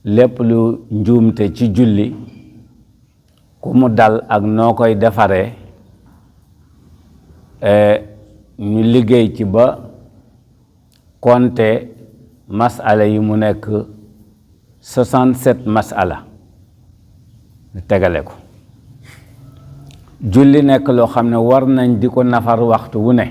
lépp lu njuumte ci julli ku mu dal ak noo koy defaree ñu liggéey ci ba compter masala yi mu nekk 67 masala ñu tegale ko. julli nekk loo xam ne war nañ di ko nafar waxtu wu ne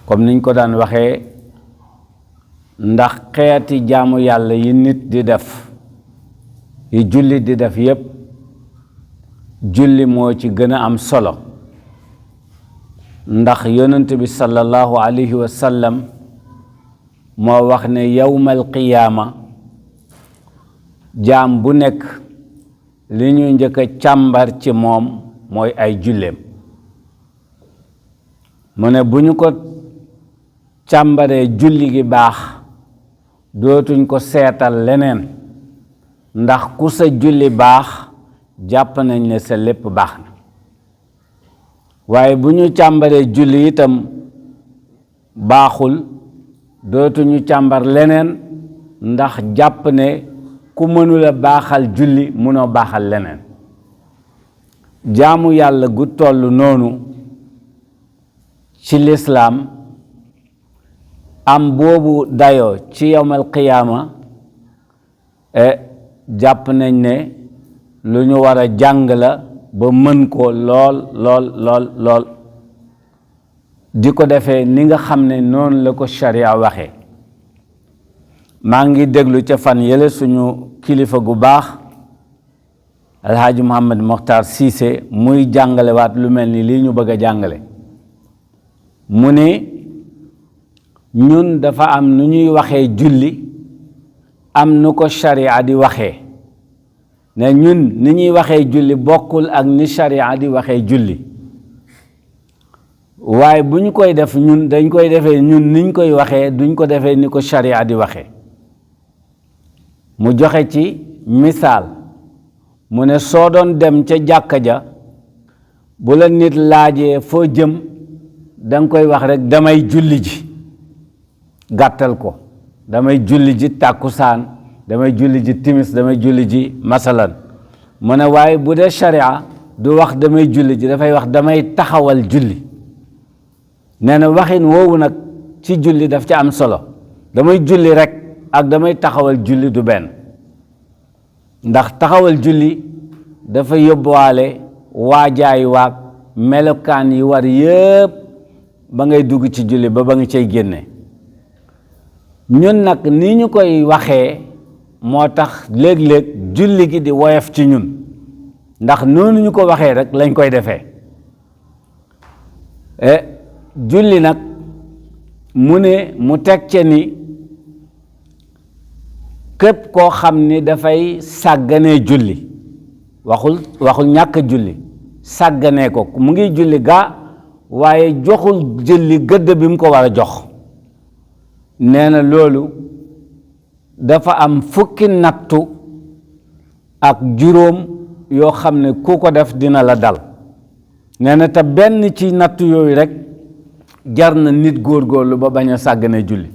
comme niñ ko daan waxee, ndax xeeti jaamu yàlla yi nit di def yi julli di def yépp julli moo ci gën a am solo, ndax yonent bi sallallahu alayhi wa sallam moo wax ne yawmal qiyaama jaam bu nekk li ñuy njëkk a càmbar ci moom mooy ay julleem. mu ne bu ñu ko càmbaree julli gi baax dootuñ ko seetal leneen, ndax ku sa julli baax jàpp nañ ne sa lépp baax na. waaye bu ñu càmbaree julli itam baaxul dootuñu càmbar leneen, ndax jàpp ne ku mënula baaxal julli mënoo baaxal leneen. jaamu yàlla gu toll noonu ci lislaam am boobu dayoo ci yawmal qiyaama jàpp nañ ne lu ñu war a jàng la ba mën ko lool di ko defee ni nga xam ne noonu la ko sharia waxee. maa ngi déglu ca fan yële suñu kilifa gu baax alhaaji Muhammad Mokhtar Cissé muy jàngalewaat lu mel ni lii ñu bëgg a jàngale. mu ne ñun dafa am nu ñuy waxee julli am nu ko sharia di waxee, ne ñun ni ñuy waxee julli bokkul ak ni sharia di waxee julli. waaye bu ñu koy def ñun dañ koy defee ñun niñ koy waxee, duñ ko defee ni ko sharia di waxee. mu joxe ci misaal, mu ne soo doon dem ca jàkka ja bu la nit laajee foo jëm danga koy wax rek damay julli ji, gàttal ko, damay julli ji tàkkusaan, damay julli ji timis, damay julli ji masalan. mu ne waaye bu dee sharia du wax damay julli ji, dafay wax damay taxawal julli. nee na waxin woowu nag ci julli daf ci am solo. damay julli rek ak damay taxawal julli du benn, ndax taxawal julli dafa yóbbuwaale waajaay waag melokaan yi war yépp ba ngay dugg ci julli ba nga cay génne. ñun nag ni ñu koy waxee moo tax léeg-léeg julli gi di woyof ci ñun, ndax noonu ñu ko waxee rek lañ koy defee. julli nag mu ne mu teg ca ni képp koo xam ni dafay sàgganee julli, waxul ñàkk julli, sàgganee ko, mu ngi julli gaa waaye joxul julli gëdd bi mu ko war a jox. nee na loolu dafa am fukki nattu ak juróom yoo xam ne ku ko def dina la dal. nee na te benn ci nattu yooyu rek jar na nit góorgóorlu ba bañ a sàggane julli,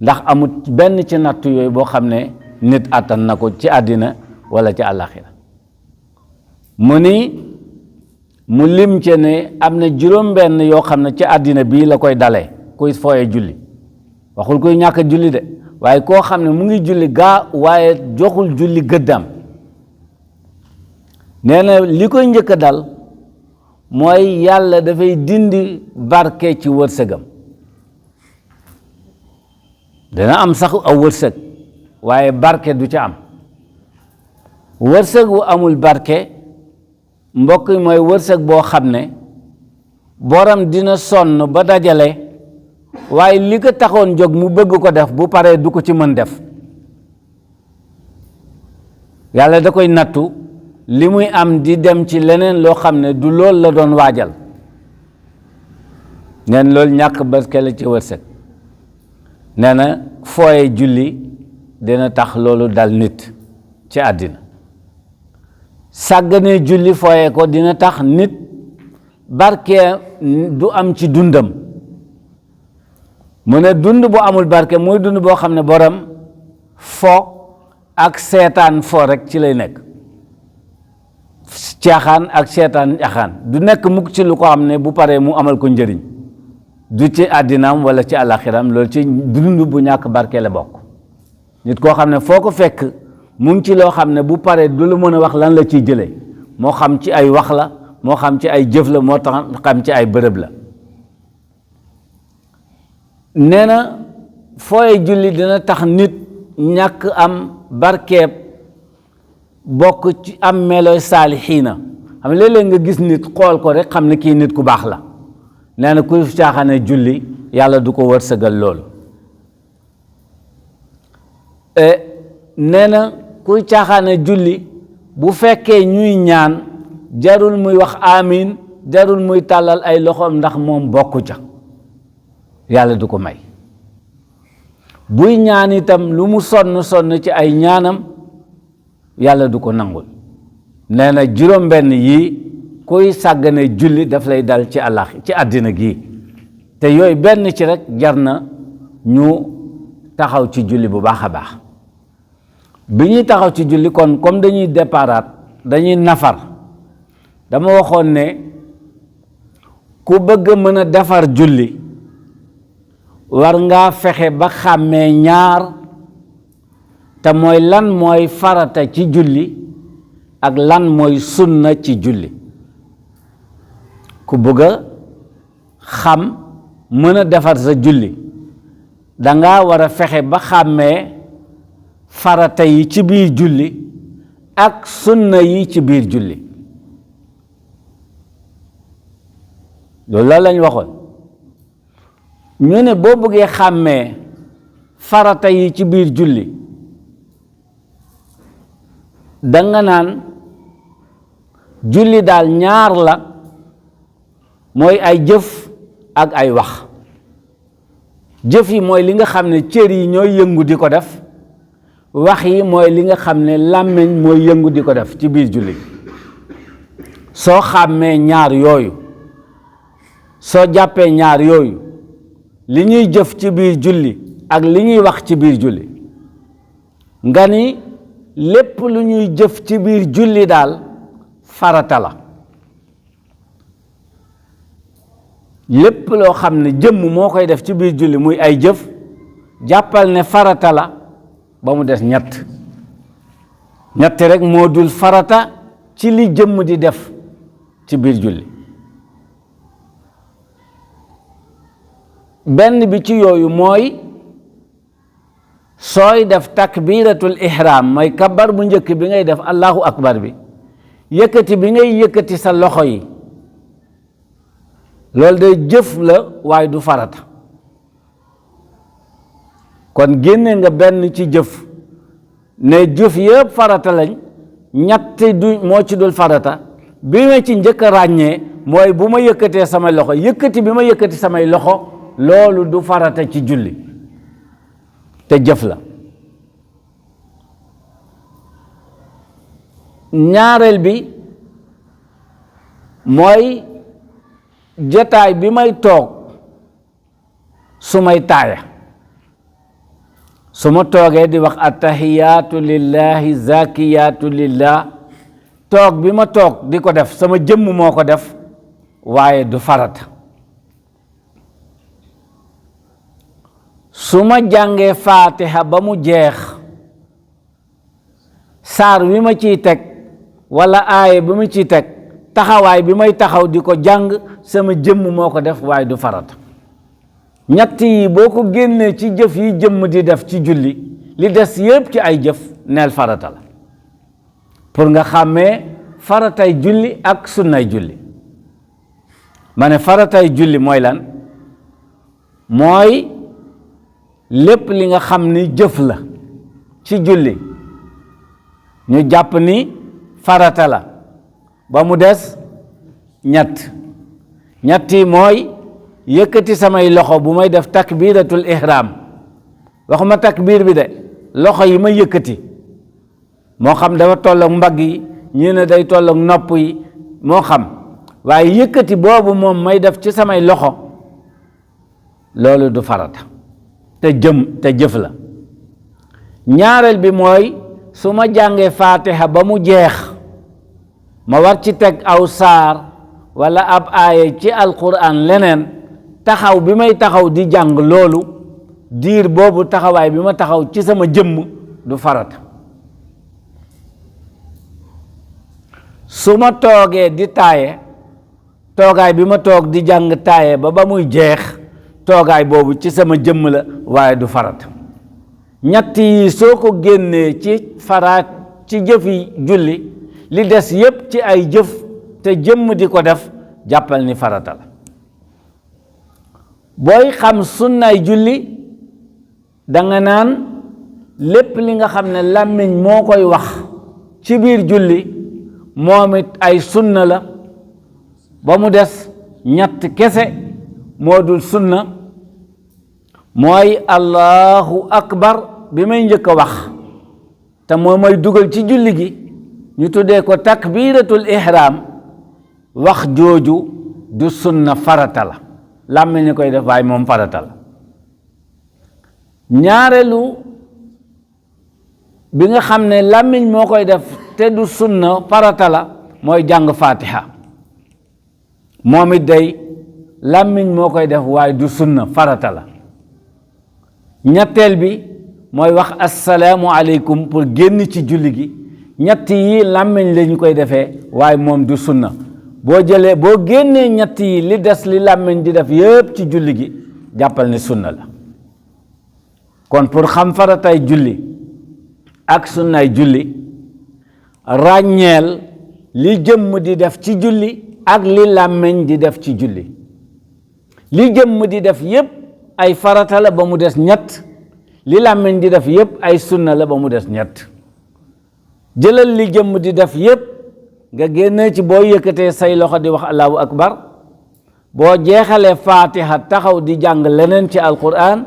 ndax amut benn ci nattu yooyu boo xam ne nit àttan na ko ci àddina wala ci àllaxira. mu ni mu lim ci ne am na juróom benn yoo xam ne ci àddina bii la koy dalee kuy fooye julli. waxul kuy ñàkk julli de, waaye koo xam ne mu ngi julli gaa waaye joxul julli gëddam. nee na li koy njëkk a dal mooy yàlla dafay dindi barke ci wërsëgam. dana am sax aw wërsëg waaye barke du ca am. wërsëg wu amul barke mbokk yi mooy wërsëg boo xam ne borom dina sonn ba dajale, waaye li ko taxoon jóg mu bëgg ko def bu paree du ko ci mën def. yàlla da koy nattu li muy am di dem ci leneen loo xam ne du loolu la doon waajal. neen loolu ñàkk barke la ci wërsëg. nee na fooye julli dina tax loolu dal nit ci àddina. sàgganee julli fooye ko dina tax nit barke du am ci dundam. mu ne dund bu amul barke muy dund boo xam ne borom fo ak seetaan fo rek ci lay nekk, caaxaan ak seetaan caaxaan du nekk mukk ci lu ko xam ne bu paree mu amal ko njëriñ, du ci àddinaam wala ci àlaxiram. loolu ci dund bu ñàkk barke la bokk. nit koo xam ne foo ko fekk mu ngi ci loo xam ne bu paree du la mën a wax lan la ciy jëlee, moo xam ci ay wax la, moo xam ci ay jëf la, moo tax xam ci ay bërëb la. nee na fooy julli dina tax nit ñàkk am barkeeb bokk ci am meloy saalixiina. xam nga léeg-léeg nga gis nit xool ko rek xam ne kii nit ku baax la. nee na kuy caaxaane julli yàlla du ko wërsëgal loolu. nee na kuy caaxaane julli bu fekkee ñuy ñaan jarul muy wax amiin, jarul muy tàllal ay loxoom ndax moom bokku ca, yàlla du ko may. buy ñaan itam lu mu sonn ci ay ñaanam yàlla du ko nangul. nee na juróom-benn yii kuy sàggane julli daf lay dal ci ci àddina gi. te yooyu benn ci rek jar na ñu taxaw ci julli bu baax a baax. bi ñuy taxaw ci julli kon comme dañuy déparaat, dañuy nafar, dama waxoon ne ku bëgg a mën a defar julli war ngaa fexe ba xàmmee ñaar, te mooy lan mooy farata ci julli ak lan mooy sunna ci julli. ku bëgg a xam mën a defar sa julli danga war a fexe ba xàmmee farata yi ci biir julli ak sunna yi ci biir julli. loolu la lañ waxoon. ñu ne boo bëggee xàmmee farata yi ci biir julli danga naan julli daal ñaar la, mooy ay jëf ak ay wax. jëf yi mooy li nga xam ne cër yi ñooy yëngu di ko def, wax yi mooy li nga xam ne làmmiñ mooy yëngu di ko def ci biir julli. soo xàmmee ñaar yooyu, soo jàppee ñaar yooyu, li ñuy jëf ci biir julli ak li ñuy wax ci biir julli, nga ni lépp lu ñuy jëf ci biir julli daal farata la. lépp loo xam ne jëmm moo koy def ci biir julli muy ay jëf, jàppal ne farata la ba mu des ñett rek moo dul farata ci li jëmm di def ci biir julli. benn bi ci yooyu mooy sooy def takbiratul ihram, mooy kabar bu njëkk bi ngay def allahu akbar bi, yëkkati bi ngay yëkkati sa loxo yi, loolu day jëf la waaye du farata. kon génne nga benn ci jëf ne jëf yëpp farata lañ, ñett du moo ci dul farata. bi ma ci njëkk a ràññee mooy bu ma yëkkatee samay loxo, yëkkati bi ma yëkkati samay loxo loolu du farata ci julli, te jëf la. ñaareel bi mooy jotaay bi may toog su may taaya, su ma toogee di wax attahiyaatu lillahi zakiyaatu lillah, toog bi ma toog di ko def sama jëmm moo ko def waaye du farata. su ma jàngee faatiha ba mu jeex, saar wi ma ciy teg walla aaye bi ma ciy teg, taxawaay bi may taxaw di ko jàng sama jëmm moo ko def waaye du farata. ñett yi boo ko génnee ci jëf yi jëmm di def ci julli, li des yépp ci ay jëf neel farata la, pour nga xàmmee faratay julli ak sunnay julli. ma ne faratay julli mooy lan? mooy lépp li nga xam ni jëf la ci julli ñu jàpp ni farata la ba mu des ñett yi mooy yëkkati samay loxo bu may def takbiratul ihram. waxuma takbir bi de, loxo yi ma yëkkati, moo xam dafa tollook mbagg yi, ñii ne day tollook nopp yi, moo xam, waaye yëkkati boobu moom may def ci samay loxo loolu du farata, te jëf la. ñaareel bi mooy su ma jàngee fatiha ba mu jeex ma war ci teg aw saar wala ab aaya ci alquran leneen taxaw bi may taxaw di jàng loolu diir boobu taxawaay bi ma taxaw ci sama jëmm du farata su ma toogee di taaye toogaay bi ma toog di jàng taaye ba muy jeex toogaay boobu ci sama jëmm la waaye du farata ñett yi soo ko génnee ci faraat ci jëfi julli li des yépp ci ay jëf te jëmm di ko def jàppal ni farata la booy xam sunnaay julli danga naan lépp li nga xam ne làmmiñ moo koy wax ci biir julli moom it ay sunna la ba mu des ñett kese moo dul sunna mooy allahu akbar bi may njëkk a wax te moo may dugal ci julli gi ñu tuddee ko takbiratul ihram wax jooju du sunna farata la làmmiñ ni koy def waaye moom farata la ñaareelu bi nga xam ne làmmiñ moo koy def te du sunna farata la mooy jàng fatiha moom it day làmmiñ moo koy def waaye du sunna farata la ñetteel bi mooy wax assalaamu aleykum pour génn ci julli gi ñett yi làmmiñ la ñu koy defee waaye moom du sunna boo génnee ñett yi li des li làmmiñ di def yépp ci julli gi jàppal ne sunna la kon pour xam faratay julli ak sunnaay julli ràññeel li jëmm di def ci julli ak li làmmiñ di def ci julli li jëmm di def yépp ay farata la ba mu des ñett li làmmiñ di def yépp ay sunna la ba mu des ñett jëlal li jëmm di def yépp nga génnee ci boo yëkkatee say loxo di wax allahu akbar boo jeexalee fatiha taxaw di jàng leneen ci alquran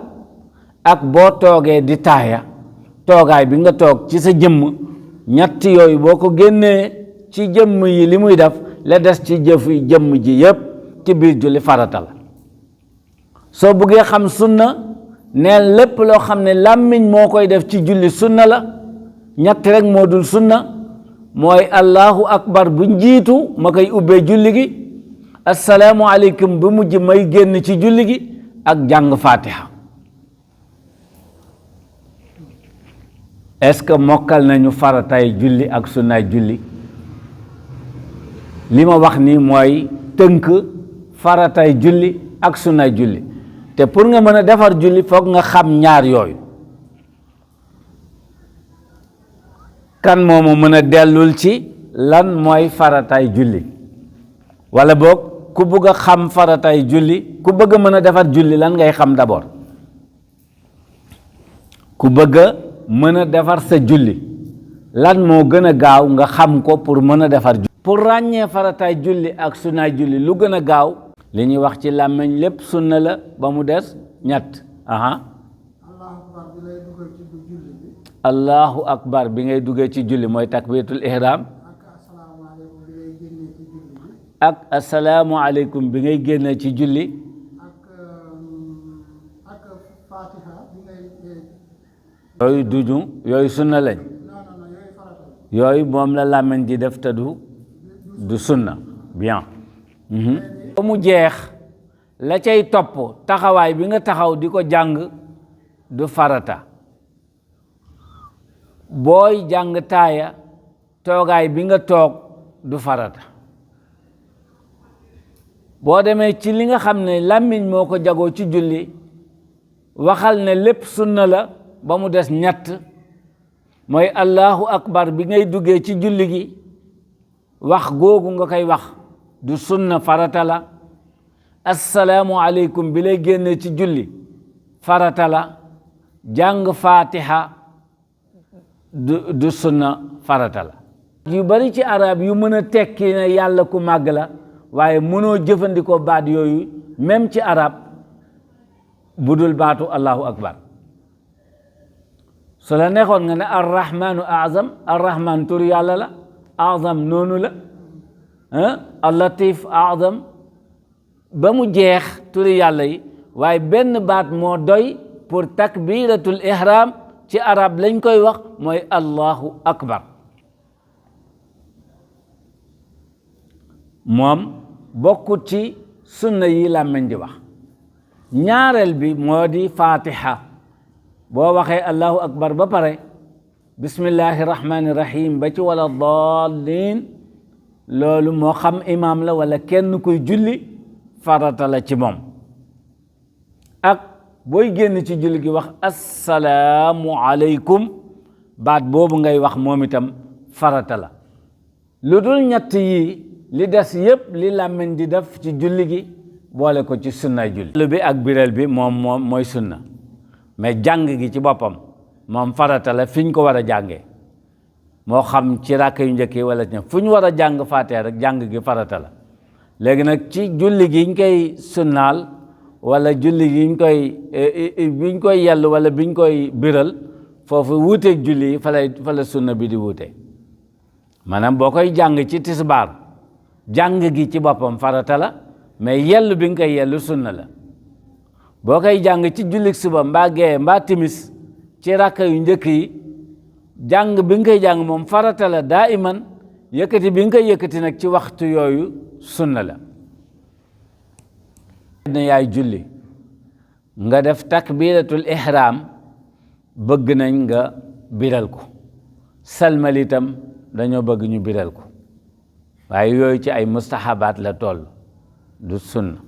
ak boo toogee di taaya toogaay bi nga toog ci sa jëmm ñett yooyu boo ko génnee ci jëmm yi li muy def la des ci jëfi jëmm ji yépp ci biir julli farata la soo buggee xam sunna neel lépp loo xam ne làmmiñ moo koy def ci julli sunna la ñett rek moo dul sunna mooy allahu akbar bu njiitu ma koy ubbee julli gi assalaamu aleykum bu mujj may génn ci julli gi ak jàng fatiha est-ce que mokkal nañu faratay julli ak sunnaay julli li ma wax ni mooy tënk faratay julli ak sunnaay julli te pour nga mën a defar julli foog nga xam ñaar yooyu kan moomu mën a dellul ci lan mooy faratay julli wala boog ku bëgg a xam faratay julli ku bëgg a mën a defar julli lan ngay xam d'abord ku bëgg a mën a defar sa julli lan moo gën a gaaw nga xam ko pour mën a defar julli pour ràññee faratay julli ak sunnaay julli lu gën a gaaw li ñuy wax ci làmmiñ lépp sunna la ba mu des ñett allahu akbar bi ngay duggee ci julli mooy takbiratul ihram ak assalaamu aleykum bi ngay génnee ci julli yooyu duñu yooyu sunna lañ yooyu moom la làmmiñ di def te du sunna bien ba mu jeex la cay topp taxawaay bi nga taxaw di ko jàng du farata booy jàng taaya toogaay bi nga toog du farata boo demee ci li nga xam ne làmmiñ moo ko jagoo ci julli waxal ne lépp sunna la ba mu des ñett mooy allahu akbar bi ngay duggee ci julli gi wax googu nga koy wax du sunna farata la assalaamu aleykum bi lay génnee ci julli farata la jàng fatiha du sunna farata la yu bari ci arab yu mën a tekki ne yàlla ku màgg la waaye mënoo jëfandikoo baat yooyu même ci arab budul baatu allahu akbar su la neexoon nga ne arrahmanu azam arrahman tur yàlla la azam noonu la allatif azam ba mu jeex turi yàlla yi waaye benn baat moo doy pour takbiratul ihram ci arab lañ koy wax mooy allahu akbar. moom bokkut ci sunna yi làmmiñ di wax. ñaareel bi moo di fatiha boo waxee allahu akbar ba pare bismillahi rahmani rahim ba ci wala dallin loolu moo xam imaam la wala kenn kuy julli farata la ci moom. ak booy génn ci julli gi wax assalaamu aleykum baat boobu ngay wax moom itam farata la. lu dul ñett yi li des yépp li làmmiñ di def ci julli gi boole ko ci sunnaay julli. lu bi ak biral bi moom mooy sunna mais jàng gi ci boppam moom farata la fi ñu ko war a jàngee moo xam ci ràkk yu njëkk yi wala ci fu ñu war a jàng faatee rek jàng gi farata la. léegi nag ci julli gi ñu koy sunnaal wala julli gi ñu koy biñ koy yellu wala biñ koy biral foofu wuuteeg julli yi fa la sunna bi di wuute. maanaam boo koy jàng ci tisbaar jàng gi ci boppam farata la mais yellu bi nga koy yellu sunna la. boo koy jàng ci jullik suba mbaa gee mbaa timis ci ràkka yu njëkk yi jàng bi nga koy jàng moom farata la daa iman yëkkati bi nga koy yëkkati nag ci waxtu yooyu sunna la. ne yaay julli nga def takbiratul ihram bëgg nañ nga biral ko salmal itam dañoo bëgg ñu biral ko waaye yooyu ci ay mustahabaat la toll du sunna.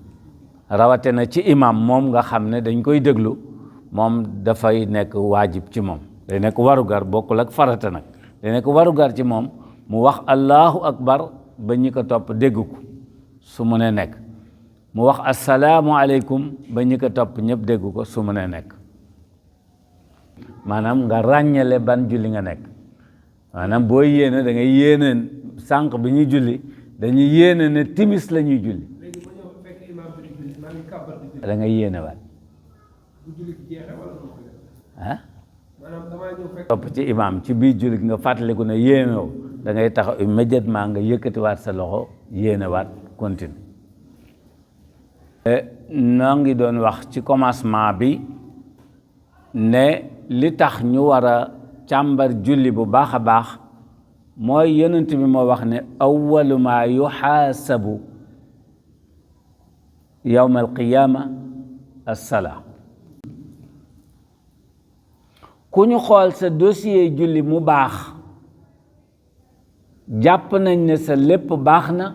rawate na ci imam moom nga xam ne dañ koy déglu moom dafay nekk waajib ci moom day nekk warugar bokkul ak farata nag day nekk warugar ci moom mu wax allahu akbar ba ñi ko topp dégg ko su mu ne nekk mu wax assalaamu aleykum ba ñi ko topp ñëpp dégg ko su mu ne nekk. maanaam nga ràññale ban julli nga nekk maanaam boo yéene da ngay yéene sànq bi ñuy julli dañuy yéene ne timis la ñuy julli da ngay yéene waat ah topp ci imam ci biir julli nga fàttaliku ne yéenoo da ngay taxaw immédiatement nga yëkkatiwaat sa loxo yéene waat continue. noo ngi doon wax ci commencement bi ne li tax ñu war a càmbar julli bu baax a baax mooy yonent bi moo wax ne awwalu ma yuxaasabu yawma alqiyama as-salaa. ku ñu xool sa dossier julli mu baax jàpp nañ ne sa lépp baax na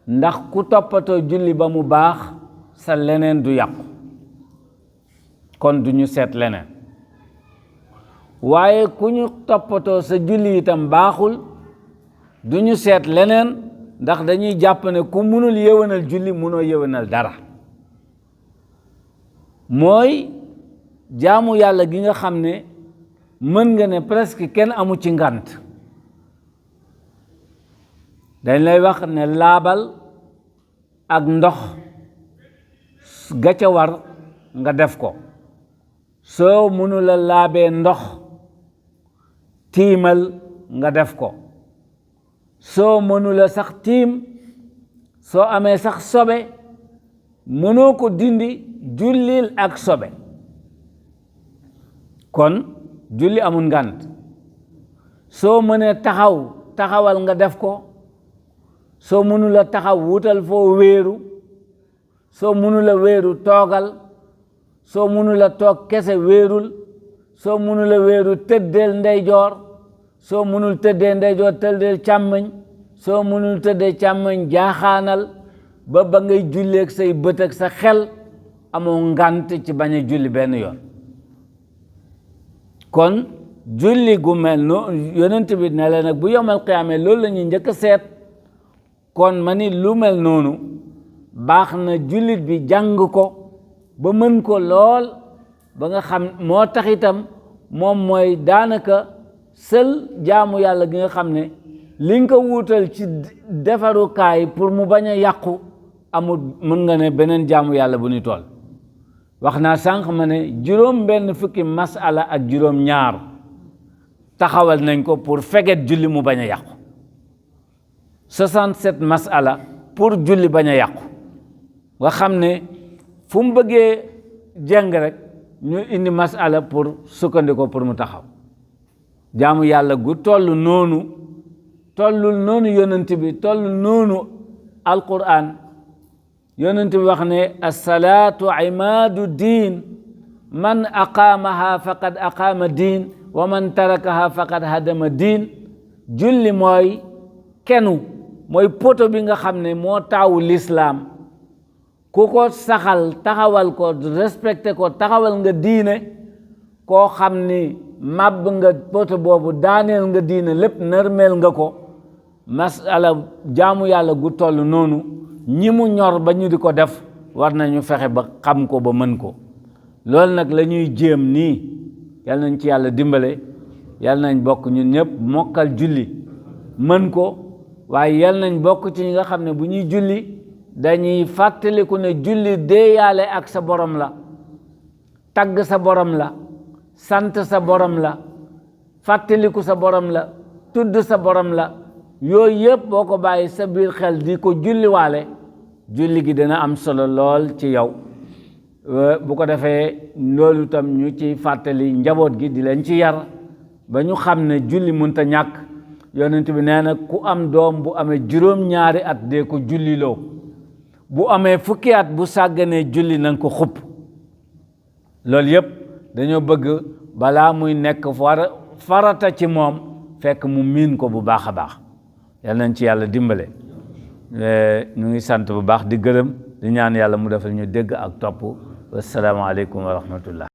ndax ku toppatoo julli ba mu baax sa leneen du yàqu kon du ñu seet leneen. waaye ku ñu toppatoo sa julli itam baaxul du ñu seet leneen ndax dañuy jàpp ne ku mënul yéwénal julli mënoo yéwénal dara. mooy jaamu yàlla gi nga xam ne mën nga ne presque kenn amu ci ngant dañ lay wax ne laabal ak ndox ga ca war nga def ko soo mënula laabee ndox tiimal nga def ko soo mënula sax tiim soo amee sax sobe mënoo ko dindi jullil ak sobe kon julli amul ngant soo mënee taxawal nga def ko soo mënula taxaw wutal foo wéeru soo mënula wéeru toogal soo mënula toog kese wéerul soo mënula wéeru tëddeel ndeyjoor soo mënul tëddee ndeyjoor tëddeel càmmoñ soo mënul tëddee càmmoñ jaaxaanal ba ngay julleeg say bët ak sa xel amoo ngant ci bañ a julli benn yoon. kon julli gu mel noonu yonent bi ne la nag bu yawmal qiyaama loolu la ñuy njëkk a seet kon ma ni lu mel noonu baax na jullit bi jàng ko ba mën ko lool ba nga xam moo tax itam moom mooy daanaka sël jaamu yàlla gi nga xam ne li nga ko wuutal ci defarukaay pour mu bañ a yàqu amul mën nga ne beneen jaamu yàlla bu ñu toll. wax naa sànq ma ne juróom benn fukki masala ak juróom ñaar taxawal nañ ko pour feget julli mu bañ a yàqu 67 masala pour julli bañ a yàqu nga xam ne fu mu bëggee jeng rek ñu indi masala pour sukkandiko pour mu taxaw jaamu yàlla gu toll noonu tollul noonu yonent bi tollul noonu alquran yonent bi wax ne as-salaatu imaadu diin man aqaamaha faqad aqaama diin wa man tarakaha faqad hadama diin julli mooy kenu mooy poto bi nga xam ne moo taawu lislaam ku ko saxal taxawal ko respecté ko taxawal nga diine koo xam ni màbb nga poto boobu daaneel nga diine lépp nërmeel nga ko masala jaamu yàlla gu toll noonu ñi mu ñor ba ñu di ko def war nañu fexe ba xam ko ba mën ko loolu nag la ñuy jéem nii yal nañ ci yàlla dimbale yal nañ bokk ñun ñëpp mokkal julli mën ko waaye yal nañ bokk ci ñi nga xam ne bu ñuy julli dañuy fàttaliku ne julli déeyaale ak sa borom la tagg sa borom la sant sa borom la fàttaliku sa borom la tudd sa borom la yooyu yëpp boo ko bàyyi sa biir xel di ko julliwaale julli gi dina am solo lool ci yow bu ko defee loolu tam ñu ci fàttali njaboot gi di leen ci yar ba ñu xam ne julli mënta ñàkk yonent bi nee na ku am doom bu amee juróom-ñaari at dee ko julliloo bu amee fukki at bu sàgganee julli nañ ko xupp loolu yëpp dañoo bëgg balaa muy nekk farata ci moom fekk mu miin ko bu baax a baax yal nañ ci yàlla dimbale ñu ngi sant bu baax di gërëm di ñaan yàlla mu defal ñu dégg ak topp wassalaamu aleykum wa rahmatullah